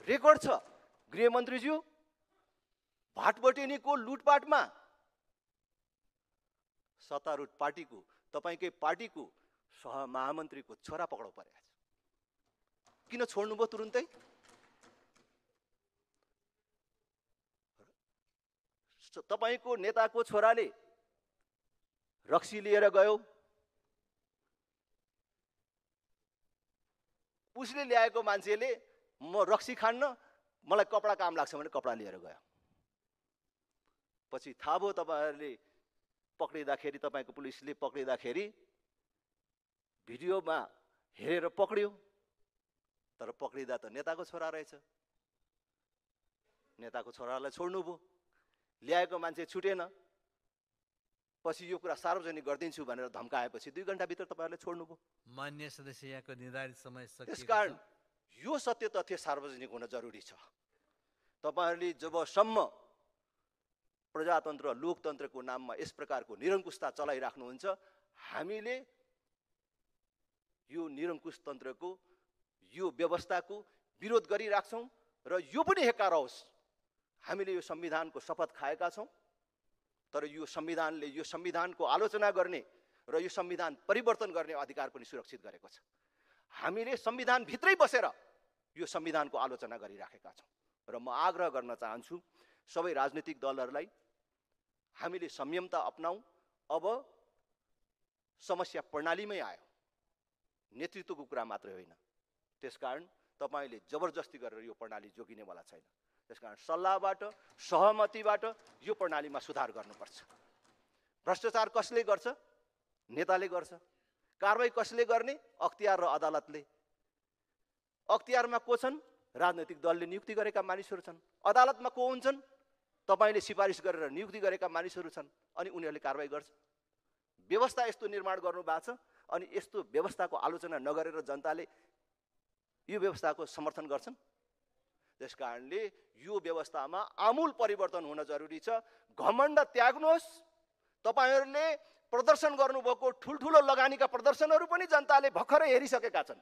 Record छ गृहमन्त्रीज्यू, भाटबटेनीको लुटपाटमा सत्तारूढ पार्टीको, तपाईकै पार्टीको सहमहामन्त्रीको छोरा पक्राउ परेको छ। किन छोड्नुभयो तुरुन्तै? तपाईको नेताको छोराले रक्सी लिएर गयो, उसले ल्याएको मान्छेले म रक्सी खान्न, मलाई कपडा काम लाग्छ भने कपडा लिएर गयो। पछि थाहा भयो तपाईहरुले पक्रिँदाखेरि, तपाईको पुलिसले पक्रिँदाखेरि भिडियोमा हेरेर पक्रियो, तर पक्रिँदा त नेताको छोरा रहेछ। नेताको छोरालाई छोड्नुभयो, ल्याएको मान्छे छुटेन। पछि यो कुरा सार्वजनिक गरिदिन्छु भनेर धम्काएपछि 2 घण्टाभित्र तपाईहरुले छोड्नुभयो। मान्य सदस्य, यहाँको निर्धारित समय सकिएको छ। त्यसकारण यो सत्य तथ्य सार्वजनिक हुन जरुरी छ। तपाईहरुले जबसम्म प्रजातन्त्र लोकतन्त्रको नाममा यस प्रकारको निरङ्कुशता चलाइराख्नुहुन्छ, हामीले यो निरङ्कुश तन्त्रको, यो व्यवस्थाको विरोध गरिराख्छौं र यो पनि हेक्का रहोस्। हामीले यो संविधानको शपथ खाएका छौं, तर यो संविधानले यो संविधानको आलोचना गर्ने र यो संविधान परिवर्तन गर्ने अधिकार पनि सुरक्षित गरेको छ। हामीले संविधान भित्रै बसेर यो संविधानको आलोचना गरिराखेका छौं र म आग्रह गर्न चाहन्छु सबै राजनीतिक दलहरूलाई, हामीले संयमता अपनाऊ। अब समस्या प्रणालीमै आयो, नेतृत्वको कुरा मात्रै होइन। त्यसकारण तपाईले जबरजस्ती गरेर यो प्रणाली जोगिनेवाला छैन। त्यसकारण सल्लाहबाट, सहमतिबाट यो प्रणालीमा सुधार गर्नुपर्छ। भ्रष्टाचार कसले गर्छ? नेताले गर्छ। कारबाही कसले गर्ने? अख्तियार र अदालतले। अख्तियारमा को छन्? राजनैतिक दलले नियुक्ति गरेका मानिसहरू छन्। अदालतमा को हुन्छन्? तपाईले सिफारिस गरेर नियुक्ति गरेका मानिसहरू छन्, अनि उनीहरूले कारबाही गर्छ। व्यवस्था यस्तो निर्माण गर्नु भएको छ, अनि यस्तो व्यवस्थाको आलोचना नगरेर जनताले यो व्यवस्थाको समर्थन गर्छन्। त्यसकारणले यो व्यवस्थामा आमूल परिवर्तन हुन जरुरी छ। घमण्ड त्याग्नुहोस्। तपाईहरुले प्रदर्शन गर्नुभएको ठुलठुलो लगानीका प्रदर्शनहरू पनि जनताले भर्खरै हेरिसकेका छन्।